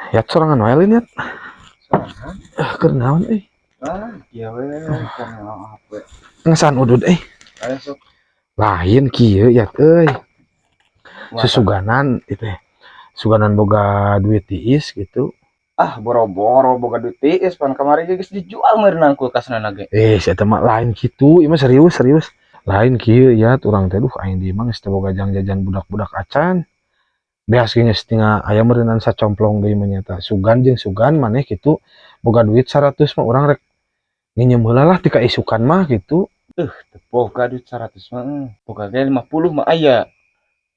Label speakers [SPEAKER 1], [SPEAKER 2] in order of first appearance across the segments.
[SPEAKER 1] Ya, sorangan wae lain ya.
[SPEAKER 2] Sorangan.
[SPEAKER 1] Ah, keur naon euy?
[SPEAKER 2] Ah, iya we, karena apa?
[SPEAKER 1] Ngesan udud euy.
[SPEAKER 2] Ayo sok.
[SPEAKER 1] Lain kieu ya euy. Susuganan itu teh. Suganan boga duit tiis gitu.
[SPEAKER 2] Ah, boro-boro boga duit tiis, pan kamari ge geus dijual meureunang kulkasna ge.
[SPEAKER 1] Eh, saya mah lain gitu, ieu mah serius serius. Lain kieu ya, urang teh, duh, aing di mah geus teu boga jang jajan budak-budak acan. Beas ge geus tinggal aya meureunnan sacomplong deui mah nyata. Sugan jeung sugan maneh kitu boga duit 100 mah, urang rek nginjem heula lah ti kaisukan mah gitu.
[SPEAKER 2] Teu boga duit 100 mah. Boga ge 50 mah aya.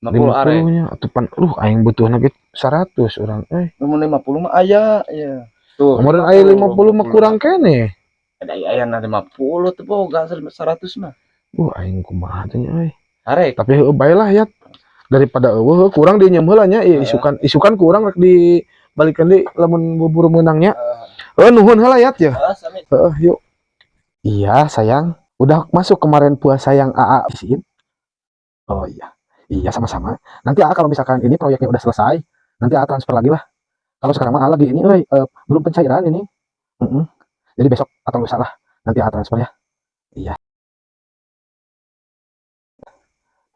[SPEAKER 2] 50 are.
[SPEAKER 1] 50 nya atuh pan, duh, aing butuhna ge 100 urang euy.
[SPEAKER 2] Mun 50 mah aya, ya. Tuh.
[SPEAKER 1] Kemarin aya 50 mah kurang keneh.
[SPEAKER 2] Ada aya na 50, teu boga 100 mah.
[SPEAKER 1] Aing kumaha teh nya euy.
[SPEAKER 2] Arek.
[SPEAKER 1] Tapi heueuh bae lah ya. Daripada eueuh, kurang diinjem heula nya ieu isukan isukan ku urang rek dibalikeun deui lamun bubur meunangnya. Heuh, nuhun heula ya ya.
[SPEAKER 2] Heeh, sami.
[SPEAKER 1] Heeh, yuk. Iya, sayang. Udah masuk kemarin puasa yang AA isiin? Oh iya. Iya, sama-sama. Nanti AA kalau misalkan ini proyeknya udah selesai, nanti AA transfer lagi lah. Kalau sekarang mah AA lagi ini, euy, belum pencairan ini. Jadi besok atau lusa lah nanti AA transfer ya. Iya.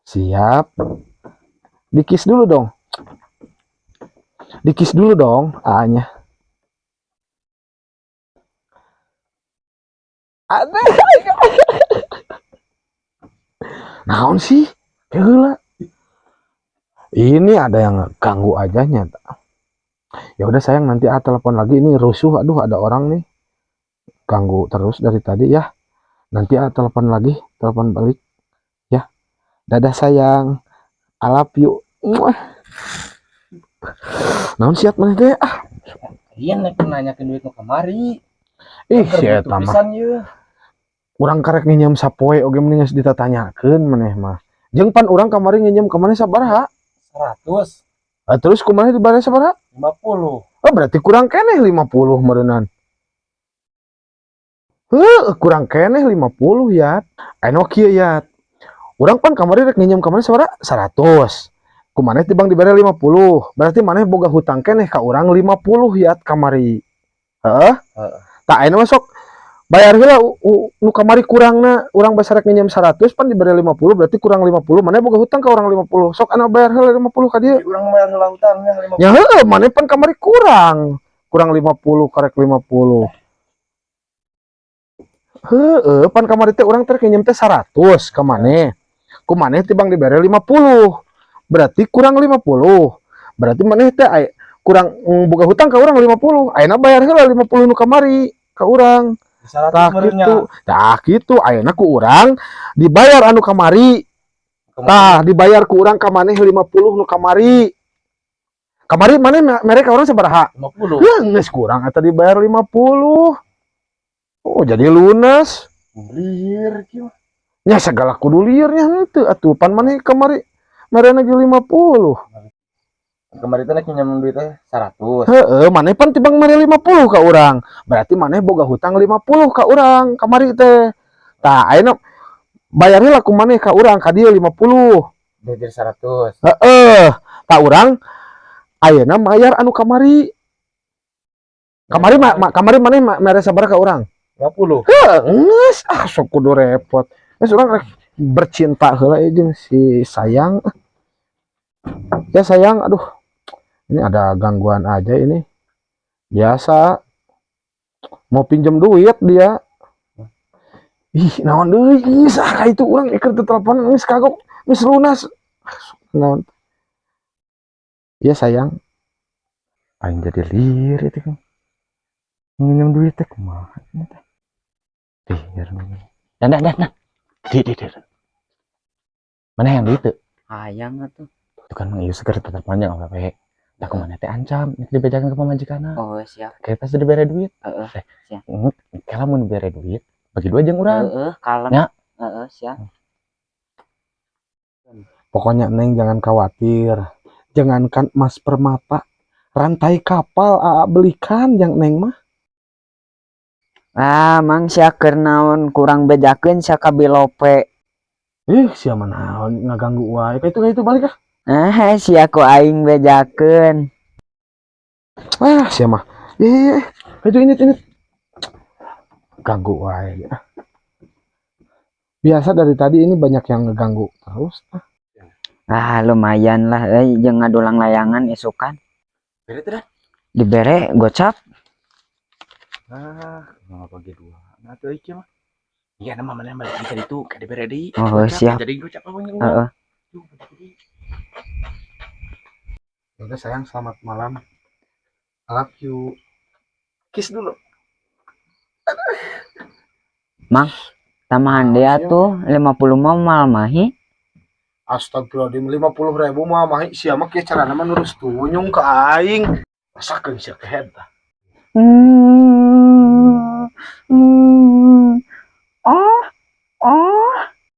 [SPEAKER 1] Siap. Dikis dulu dong. Dikis dulu dong AA-nya. Ada. Naon sih? Heula. Ini ada yang ganggu aja nyata. Ya udah sayang, nanti A telepon lagi, ini rusuh. Aduh, ada orang nih. Ganggu terus dari tadi ya. Nanti A telepon lagi, telepon balik. Ya. Dadah sayang. I love you. Muah. Naon siap maneh teh? Ah.
[SPEAKER 2] Iya, nek nanyakeun duit nu kamari.
[SPEAKER 1] Ih, si eta mah.
[SPEAKER 2] Pisan ieu.
[SPEAKER 1] Urang karek nginjem sapoe oge mending geus ditatanyakeun maneh mah. Jeung pan urang kamari nginjem ka maneh sabaraha?
[SPEAKER 2] 100.
[SPEAKER 1] Ah, terus kumaha dibere sabaraha?
[SPEAKER 2] 50.
[SPEAKER 1] Oh, berarti kurang keneh 50 meureunnan. Heuh, kurang keneh 50 ya. Anu kieu ya. Urang pan kamari rek nginjem ka maneh sabaraha? 100. Ku maneh tibang dibere 50. Berarti maneh boga hutang keneh ka urang 50 ya kamari. Heeh.
[SPEAKER 2] Heeh.
[SPEAKER 1] Tah ayeuna mah sok bayar heula nu kamari kurangna. Urang basa rek nginjem 100 pan dibere 50, berarti kurang 50. Maneh boga hutang ka urang 50. Sok anu bayar heula 50 ka dieu.
[SPEAKER 2] Jadi urang bayar heula hutangnya 50.
[SPEAKER 1] Ya heueuh, maneh pan kamari kurang. Kurang 50 karek 50. Heueuh, pan kamari teh urang teh nginjem teh 100 ka maneh. Ku maneh tibang dibere 50. Berarti kurang 50. Berarti maneh teh kurang boga hutang ka urang 50. Ayeuna bayar heula 50 nu kamari ka urang.
[SPEAKER 2] 100
[SPEAKER 1] Tah
[SPEAKER 2] meureunnya.
[SPEAKER 1] kitu. Tah kitu ayeuna ku urang dibayar anu kamari.
[SPEAKER 2] Kamari.
[SPEAKER 1] Tah dibayar ku urang ka maneh 50 nu kamari. Kamari maneh mere ka urang sabaraha?
[SPEAKER 2] 50.
[SPEAKER 1] Heuh, geus kurang eta dibayar 50. Oh, jadi lunas.
[SPEAKER 2] Lieur kieu.
[SPEAKER 1] Nya segala kudu lieur nya henteu atuh pan maneh kamari merena ge 50.
[SPEAKER 2] Kamari teh nek nginjem duit teh 100.
[SPEAKER 1] Heeh, maneh pan tibang mere 50 ka urang. Berarti maneh boga hutang 50 ka urang kamari teh. Tah ayeuna bayar heula ku maneh ka urang ka dieu 50.
[SPEAKER 2] Jadi 100.
[SPEAKER 1] Heeh, tah urang ayeuna mayar anu kamari. Kamari kamari maneh mere sabaraha ka urang?
[SPEAKER 2] 50.
[SPEAKER 1] Heuh, geus ah sok kudu repot. Geus urang rek bercinta heula jeung si sayang. Ya sayang, aduh. Ini ada gangguan aja ini. Biasa. Mau pinjam duit dia. Ih, naon deui? Geus ah ka itu urang iker teu telepon geus kagok, geus lunas. Naon? Ya sayang. Aing jadi lieur itu kan. Nginjem duit teh kumaha ini teh? Lieur.
[SPEAKER 3] Dan dan dan. Di di di. Mana yang duit tuh?
[SPEAKER 4] Hayang atuh.
[SPEAKER 3] Itu kan mang ieu seger tetep panjang apa we. Tah kumaha teh ancam nek dibejakeun ke pamajikanna.
[SPEAKER 4] Oh, siap.
[SPEAKER 3] Kayak pas dibere duit.
[SPEAKER 4] Heeh, siap.
[SPEAKER 3] Kalau mun dibere duit, bagi dua jeung urang.
[SPEAKER 4] Heeh, kalem.
[SPEAKER 3] Nya.
[SPEAKER 4] Heeh, siap.
[SPEAKER 1] Pokoknya Neng jangan khawatir. Jangankan emas permata, rantai kapal AA belikan yang Neng mah.
[SPEAKER 4] Ah, mang sia keur naon kurang bejakeun sia ka Bilope.
[SPEAKER 1] Ih, sia mah naon ngaganggu wae. Kayak itu balik ah.
[SPEAKER 4] Ah, sia ku aing bejakeun.
[SPEAKER 1] Ah, siapa? Ya, ya, ya. Itu ini. Ganggu wae. Ah. Biasa dari tadi ini banyak yang ngeganggu terus. Ah.
[SPEAKER 4] Ah, lumayan lah euy, jeung ngadulang layangan isukan.
[SPEAKER 2] Bere teh dah.
[SPEAKER 4] Dibere gocap.
[SPEAKER 2] Ah, nggak bagi dua. Nah, tuh ieu mah. Iya, nama mana balik bisa itu ka dibere deui.
[SPEAKER 4] Oh,
[SPEAKER 2] Gocap,
[SPEAKER 4] siap.
[SPEAKER 2] jadi gocap apa yang
[SPEAKER 4] Heeh.
[SPEAKER 1] Ya udah, sayang, selamat malam. I love you. Kiss dulu.
[SPEAKER 4] Tambahan dia
[SPEAKER 1] Siap.
[SPEAKER 4] tuh 50 mah mal mahi.
[SPEAKER 1] Astagfirullahaladzim, 50 ribu mah mahi sia mah kieu carana mah nurus tunyung ke aing. Rasakeun sia kehed tah.
[SPEAKER 4] Oh, oh.